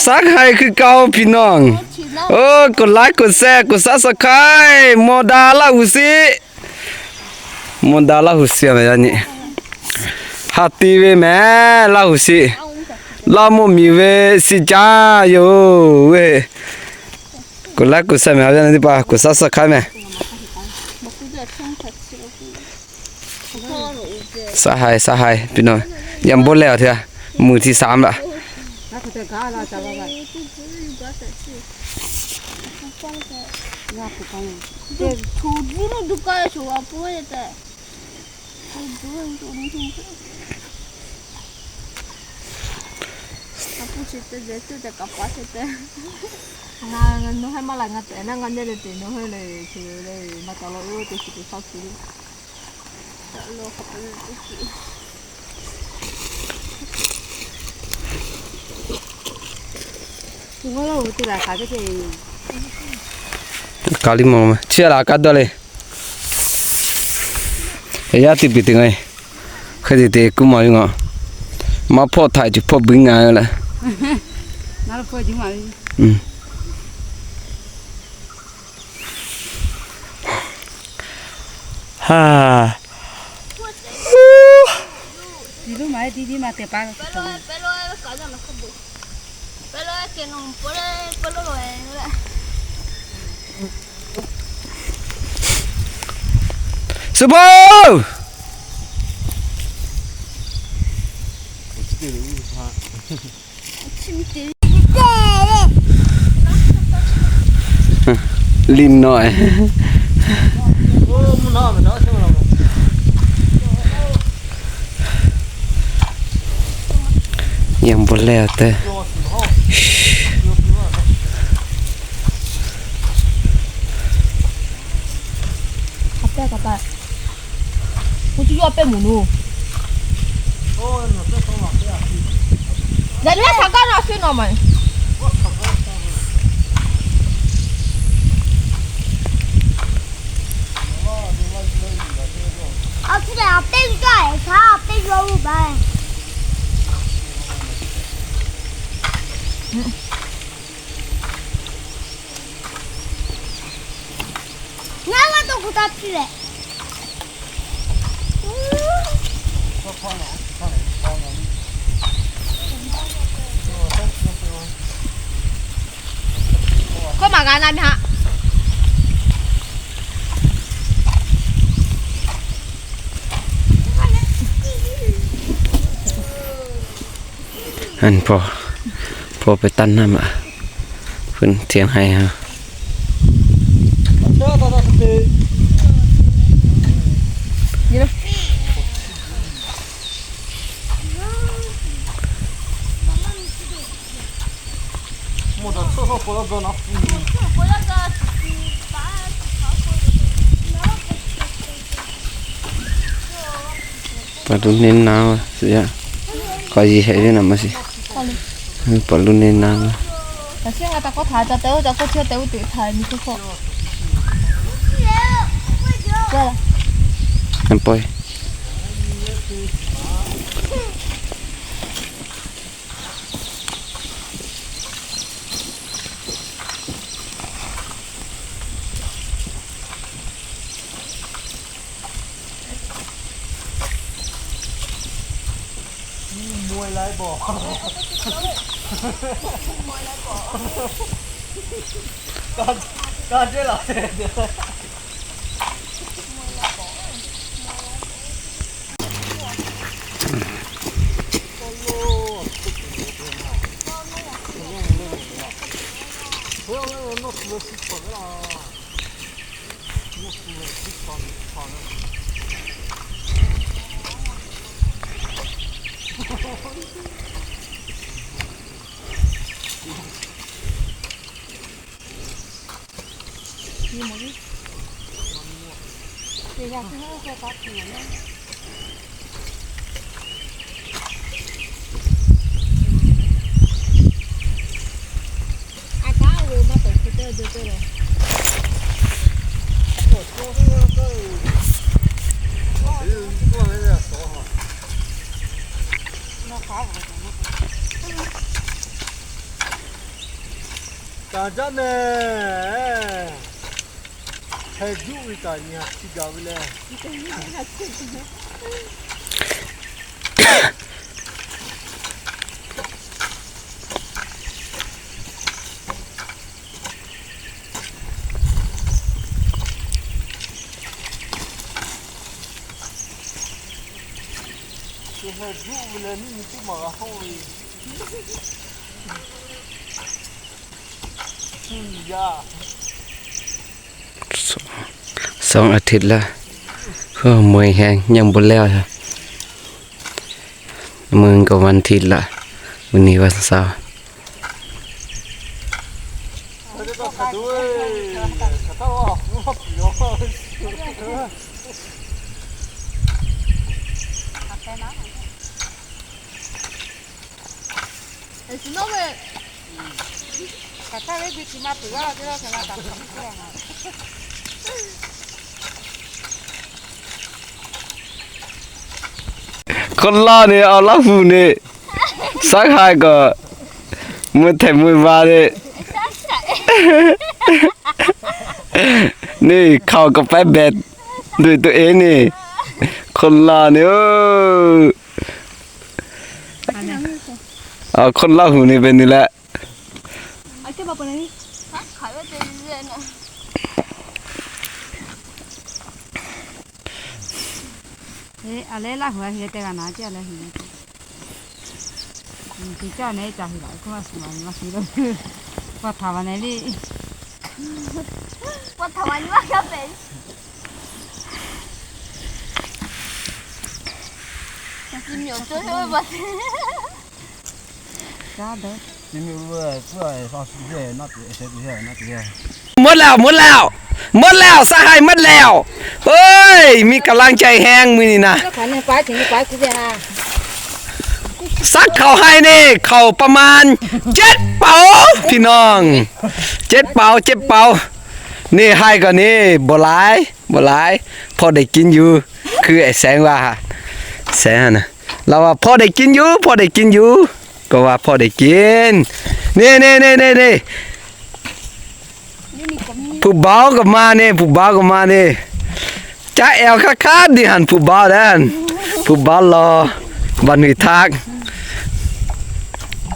Saˉ hk'ai hkui ka-o piˍ nawˬ. Oˇ, กดไลค์ กดแชร์ กด Subscribe มอดา Laˇ huˍ sheˍ. มอดา Laˇ huˍ sheˍ a yaˇ nyi. Haˍ ti ve mehˍ Laˇ huˍ sheˍ. Laˇ mawˇ miˬ ve shiˍ jaˇ yoˬ ve. กดไลค์ กดแชร์ mehˍ a yaˇ nyi teˇ hpaˍ กด Subscribe mehˍ. Saˉ hk'ai, saˉ hk'ai piˇ nawˬ. Yaꞈ bon leh awˬ hteˇ, muiˬ hti saˍ laˇ. Ngaˬ nawˬ haiˉ maˇ laˬ ngaˬ tehꞈ naˉ ngaˬ nehˇ le teꞈ nawˬ haiˉ le, chi le maˇ taˍ law oˇ te chi teꞈ shaˉ chi. Ka liˇ mawˬ ma chi a laˬ ka dawˇ le. Yaˇ teˇ piˬ teˇ ngaˬ, hk'e te te kuˇ maˬ ve ngaˬ, maˇ hpawˇ htaiꞈ cuˬ hpawˇ beuꞈ ngaˬ ve leh. Suh pawˇ! Liˇ nawˬ. Yaꞈ bon leh awˬ tehˇ. Ngaˬ ma tawˇ hk'oˆ taˇ piˇ leh. Kawˇ maˬ g'a na miˇ haꞈ. Paw, paw peuˬ taˇ naˇ maꞈ. Fun htianˇ haiˬ ha. Paˍ lu neˇ na ve, k'awꞈ yiˬ hehꞈ ve naˬ maˇ shiˍ. Paˍ lu neˇ na ve. Aˬ jaˇ mehˍ. Heh juˆ ve kaꞈ nyi ha chi gaˬ ve leh. Heh juˆ ve leh nyi nyi teˇ maˬ g'a hawˇ ve. Song aˬ hteꞈ laˇ, mui hehnˇ nyaˇ bon leh, mui k'o วันอาทิตย์ laˇ, mui ni va sa. Hk'aw laˇ ni awˬ laˇ hu ni, saˉ haiˬ kaꞈ, mui hteꞈ mui va le. Ni hkaoˍ kaꞈ pehˉ behꞈ, duˬ tuˬ e ni, hk'aw laˇ ni oˬ. Hk'aw laˇ hu ni ve ni leh. Mvuhˇ leh-oˬ, mvuhˇ leh-oˬ, mvuhˇ leh-oˬ, saˉ haiˬ mvuhˇ leh-oˬ. Oi, mi กำลังใจ hehnˇ mui ni na. Saˉ hkaoˍ haiˬ ni, hkaoˍ ประมาณ เจ็ดเป๋า พี่น้อง เจ็ดเป๋า เจ็ดเป๋า ni haiˬ kaꞈ ni, bawˬ laiˉ, bawˬ laiˉ, พอได้กินอยู่, hkui ehˍ sehˍ va, sehˍ na, laˇ va พอได้กินอยู่, พอได้กินอยู่, k'o va พอได้กิน. Ni ni ni ni ni. Hpu baoˇ kaꞈ maˇ ni, hpu baoˇ kaꞈ maˇ ni. Caˉ ehˍ hk'aˇ hk'aˇ ni hanˍ hpu baoˇ daꞈ, hpu baoˇ law, baˬ nuiˬ htaˇ.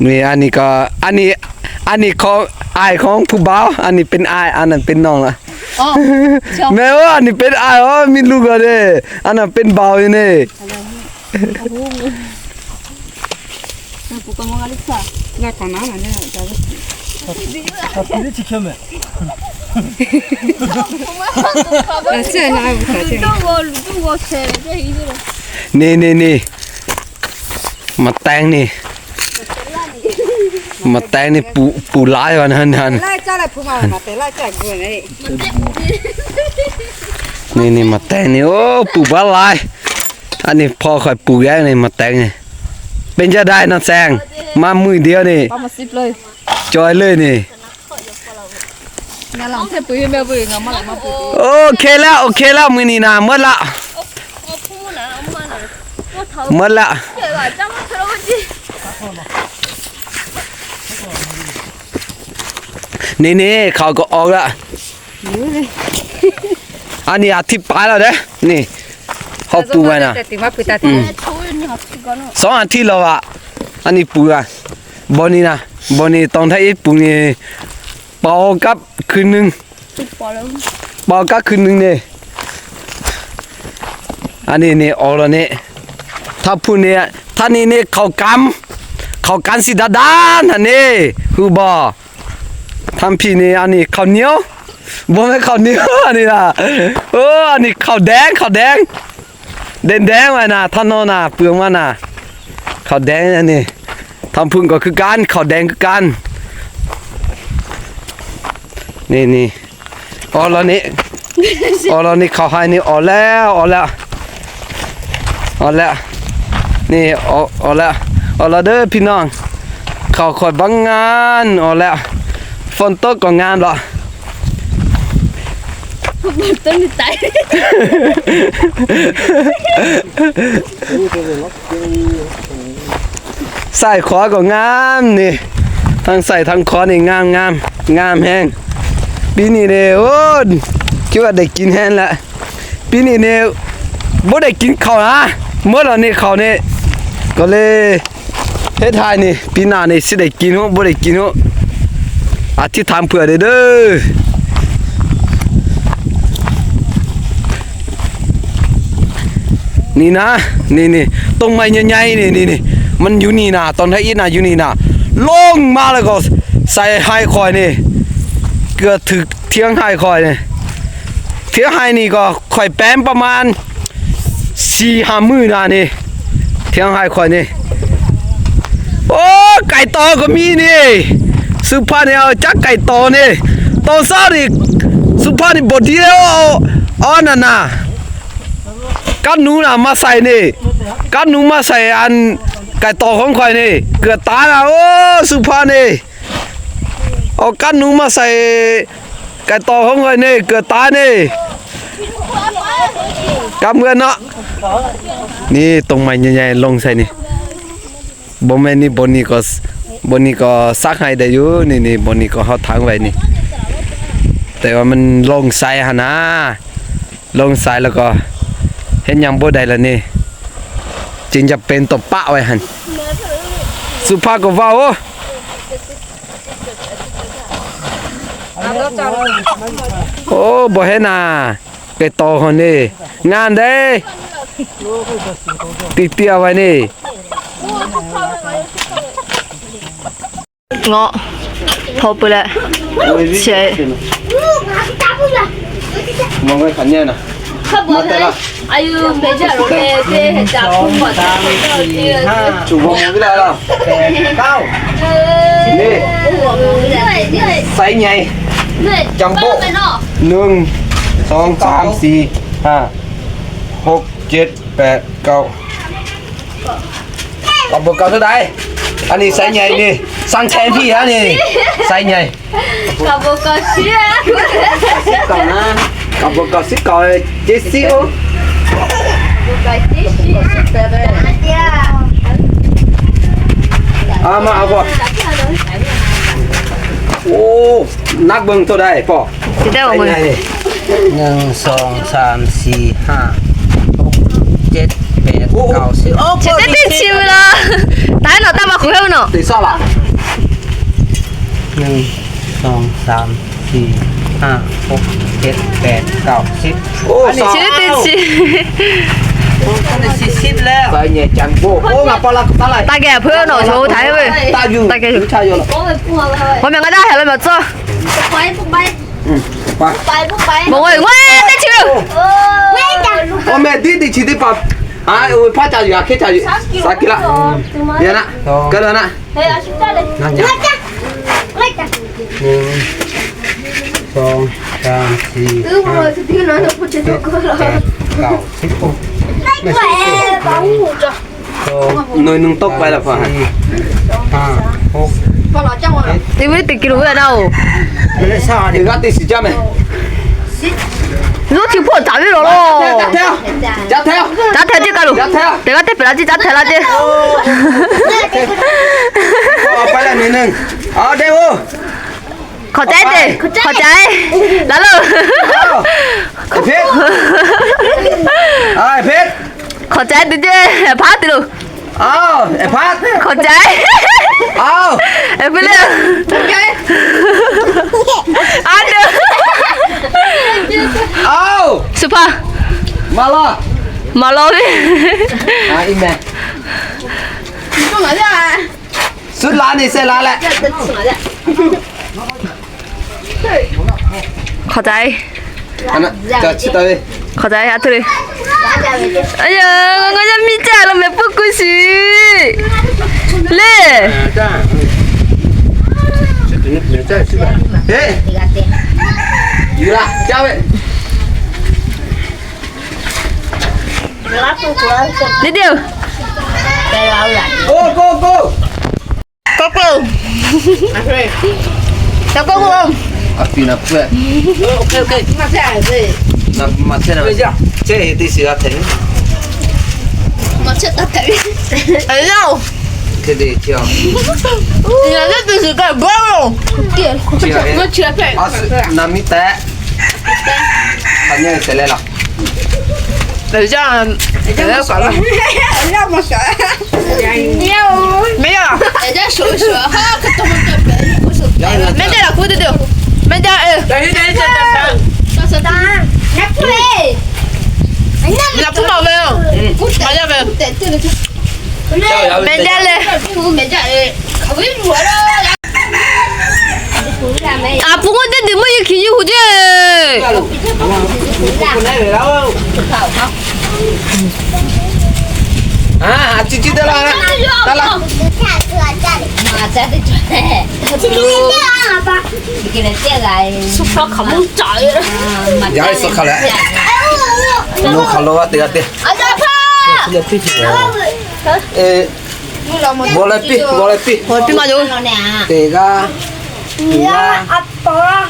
Ni a ni kaꞈ, a ni, a ni hk'aw, aiˬ hk'aw hpu baoˇ, a ni เป็นอ้าย, a naˬ เป็นน้อง laˇ. Mehˍ oˬ, a ni เป็นอ้าย oˬ, miˬ luˬ gaˬ le, a naˬ เป็นบ่าว ve ni. Ni ni ni. Maꞈ tehˉ ni. Maꞈ tehˉ ni puˍ, puˍ laˇ ve na. Ni ni maꞈ tehˉ ni, oˬ, puˍ baˆ laiˉ. A ni hpaw hk'aw puˍ g'a ni maꞈ tehˉ ni. เป็นจั่งใด na sehˍ, maˇ mui de ni. Cawˬ leuˆ ni. Oˇ hk'e laˇ, oˇ hk'e laˇ, mui ni na meuˇ laˇ. Meuˇ laˇ. Ni ni hk'aw kaꞈ awˬ laˇ. A ni a htiˇ paˍ laˇ dehꞈ ni. Hawˉ puˍ ve na. Sawˉ a htiˇ law vaꞈ. A ni puˍ g'a. Bawˬ ni na, bawˬ ni tawˇ htaˇ iˉ puˍ ni. Paoˬ kaˉ hkui nuiˇ. Paoˬ kaˉ hkui nuiˇ ni. A ni ni awˬ lawn ni. Htaˇ hpu ni, htaˇ ni ni hkaoˍ kanˉ, hkaoˍ kanˉ สีดำๆ htaꞈ ni hu bawˬ. Htaˇ hpiˇ ni a ni hkaoˍ niˉ-oˬ. Bawˬ meh hkaoˍ niˉ-oˬ a ni laˇ. Oˇ, a ni hkaoˍ dehˉ, hkaoˍ dehˉ. Dehˉ dehˉ maˇ na, htaˇ nawˇ na, peuˬ maˇ na. Hkaoˍ dehˉ a ni. Htaˇ hpu k'awꞈ hkui kanˉ, hkaoˍ dehˉ hkui kanˉ. Ni ni. Awˬ lawn ni. Awˬ lawn ni hkaoˍ haiˬ ni awˬ leh, awˬ leh. Awˬ leh. Ni, awˬ leh. Awˬ lawn deuˆ hpiˇ nawˇ. Hkaoˍ hk'aw baˆ ngaˇ awˬ leh. Hpawˇ tawˆ k'awꞈ ngaˇ law. Saiˍ hkawˇ k'awꞈ ngaˇ ni. Htaˇ saiˍ htaˇ hkawˇ ni ngaˇ ngaˇ. Ngaˬ meh, piˇ niˆ ne, oˇ, kiˇ a dehꞈ kin hehnˇ leh, piˇ niˆ ne, bon dehꞈ kin hkaoˍ naˍ, meuˇ laˬ ne hkaoˍ ne, k'awꞈ le, heˉ htaiˍ ne, piˇ naˆ ne, suhˉ dehꞈ kin hoˆ, bon dehꞈ kin hoˆ, a htiˇ htaꞈ hpui a de deuˬ. Ni naˍ, ni ni, tong mai nyi nyi ne, ni ni, maˇ yuˬ ni naˍ, tawˇ htaˇ iˉ naˍ yuˬ ni naˍ, lonˉ maˇ leh k'awꞈ, sai hai hk'awꞈ ne, kuiˬ htuꞈ htiˉ hai hk'awꞈ ne, htiˉ hai ni k'awꞈ hk'awꞈ pehˉ pa ma, shiˍ ha meuˇ naˍ ni, htiˉ hai hk'awꞈ ne. Oˇ, k'ai taw k'o miˇ ne, suhˍ hpaˇ ne, a caˉ k'ai taw ne, taw saˉ ni, suhˍ hpaˇ ni bawˬ diˇ le, oˇ, awˬ naˍ naˍ, kaˉ nuˇ naˍ maˇ sai ne, kaˉ nuˇ maˇ sai, a, k'ai taw hk'awꞈ hk'awꞈ ne, kuiˬ taˍ naˍ, oˇ, suhˍ hpaˇ ne, awˬ kaˉ nuˇ maˇ sai, k'ai taw hk'awꞈ hk'awꞈ ne, kuiˬ taˍ ne. Kaˇ meuˇ naˆ, ni tong mai nyi nyi lonˉ sai ne. Bon meh ni, bon ni k'awꞈ, bon ni k'awꞈ saˉ hai dehꞈ yoˬ, ni ni bon ni k'awꞈ haw htaꞈ ve ni. Te a ma lonˉ sai ha naˍ, lonˉ sai leh k'awꞈ, heˉ nyaˇ bon daiˬ la ne, ce jaˇ pehnˇ tawˍ paˆ ve ha. Suhˍ hpaˇ k'awꞈ vaˇ oˬ. Oˇ, bawˬ heˉ naˍ, k'ai taw hk'awꞈ ne, ngaˬ dehꞈ, tiˇ tiˇ a ve ne. Ngaˬ hpaw pui leh, chi, sai nyaiˬ, jumbo, หนึ่ง สอง สาม สี่ ห้า หก เจ็ด แปด เก้า Kaꞈ bon kaꞈ htaˇ daiˇ. A ni sai nyaiˬ ni, สามแสน piˇ a ni, sai nyaiˬ. Kaꞈ bon kaꞈ shiˉ, kaꞈ bon kaꞈ shiˉ kaꞈ ceˇ shiˉ oˬ. A ma a bon. Oˇ, naˆ g'uiˬ htaˇ daiˇ paw. หนึ่ง สอง สาม สี่ ห้า หก เจ็ด แปด เก้า สิบ Chi teˇ teˇ chi ve la. Taiˉ nawˬ taˇ ma k'oˍ heˆ ve nawˬ. หนึ่ง สอง สาม สี่ ห้า หก เจ็ด แปด เก้า สิบ Chi teˇ teˇ chi. Taˇ geh hpeuˇ nawˬ, sho htaiˍ ve. Taˇ geh yoˬ. Awˬ meh ngaˬ daˇ hehˍ la mehˍ tcuhˇ. Mawˬ g'awˇ g'awˇ teˇ chi ve. Awˬ meh diˉ teˇ chi teˇ hpaˍ. A, oˇ ve hpaˇ ca yuˬ, a hkehˉ ca yuˬ. Sa ki laˇ. Yaꞈ naˆ, kaˇ laˇ naˆ. หนึ่ง สอง สาม สี่ ห้า หก เจ็ด แปด เก้า สิบ ไม่สิบ หน่วยหนึ่งตกไปแล้วพ่อ สี่ ห้า หก Teˇ ve teˇ kilo ve daˇ-oˬ. Teˇ g'aˇ teˇ shiˍ jaˇ meh. Zuhˆ chi hpawˇ caˍ ve lawˬ lawˬ. Caˉ htehꞈ, caˉ htehꞈ, caˉ htehꞈ ceˇ kaˇ lo. Teˇ g'aˇ teˇ pehˍ la ceˇ, caˉ htehꞈ la ceˇ. Hk'awꞈ caiˉ te, hk'awꞈ caiˉ. Laˇ loˬ. Hk'awꞈ caiˉ te ceˇ, hpaˉ te loˬ. Hk'awꞈ caiˉ. Hpehꞈ le. A deuˬ. Suhˍ hpaˇ. Maˍ law ve. Suhˉ la ni se la leh. Hk'awꞈ caiˉ. Hk'awꞈ caiˉ a htoˇ le. Aˬ, ngaˬ yaˇ miˇ caˇ la mehˍ puiˉ kuiˬ shiˍ le. Yuˬ la caˇ ve. Teˇ deˇ. K'o k'o k'o. K'o k'o. K'o k'o k'o. A pi na pui. Ok ok. Na ma chehˇ na. Chehˇ teˇ shiˍ g'a hteꞈ. Ma chehˇ taˇ hteꞈ. Aˬ yoˬ. Hk'e te chehˇ a. Ngaˬ teˇ shiˍ kaꞈ g'awˇ ve. Chi hk'e, a shu na miˇ tehꞈ, hk'aˬ nyi shehˍ leh laˬ. Mehˇ jaˇ, mehˇ jaˇ laˬ k'oˆ ve teˇ, mehˇ jaˇ e. Naˍ pfuhˇ maˬ ve, maˍ jaˇ ve, mehˇ jaˇ leh. A pfuhˇ k'oˆ teˇ dui meuˇ yeˇ hkiˬ yeˇ hoꞈ jeˇ. A, a ciˉ ciˉ teˇ laˇ, taˇ laˇ. Yaꞈ e suh hk'a leh, nawˬ hk'aˬ lo g'a te g'a te. Vawˬ leh piˇ, vawˬ leh piˇ. Teˇ g'aˇ, teˇ g'aˇ,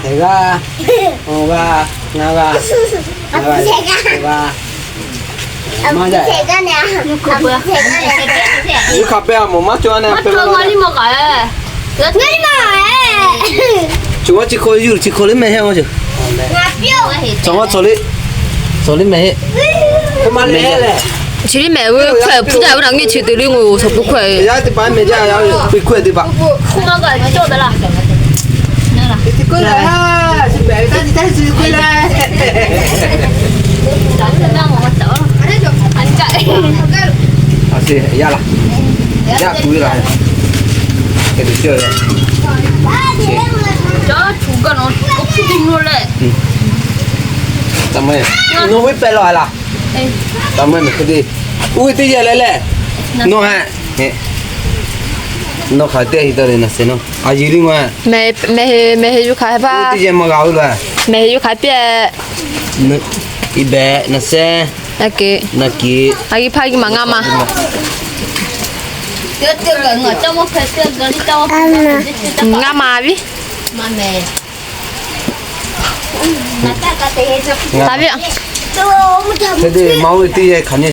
teˇ g'aˇ, awˬ g'aˇ, ngaˬ g'aˇ, ngaˬ g'aˇ, teˇ g'aˇ. Maˇ jaˇ. Yuˬ hk'aˬ pehˇ a mawˬ maˇ cawˬ a neh. Cawˬ maˇ chi hk'o yuˬ chi hk'o liˇ mehˍ heˆ a ceuˬ. Cawˬ maˇ cawˬ liˇ, cawˬ liˇ mehˍ heˆ. Chi liˇ mehˍ ve hkawehˇ hpu jaˇ ve naˬ ngiˇ chi te liˇ ngo shawˍ puiˉ hkawehˇ. Yaˇ teˇ hpaˍ mehˍ jaˇ, yaˇ puiˉ hkawehˇ teˇ hpaˍ. A, yaˇ laˬ, yaˇ tuˬ ve laˬ. Hk'e te cawˬ ve. Nawˬ ve pehꞈ law a laˬ. Taˇ meuˇ mehˍ hk'e te. Uˇ ve teˇ yehˬ leh leh. Nawˬ hehꞈ, nawˬ hk'aˬ teˇ hi taˇ le naˬ shehˍ nawˬ a yeˬ liˇ maˬ. Mehˍ heˆ, mehˍ heˆ yuˬ hk'aˬ hehꞈ hpaˇ. Uˇ ve teˇ yehˬ maˇ g'a oˇ ve. Mehˍ heˆ yuˬ hk'aˬ hehꞈ piˇ. I behꞈ naˬ shehˍ. Aˬ kiˬ, aˬ kiˬ hpaˇ kiˇ maˬ ngaˇ maˬ. Ngaˇ maˬ viˉ. Hk'e te maˇ oˇ ve teˇ yehˬ hk'aˬ nyi.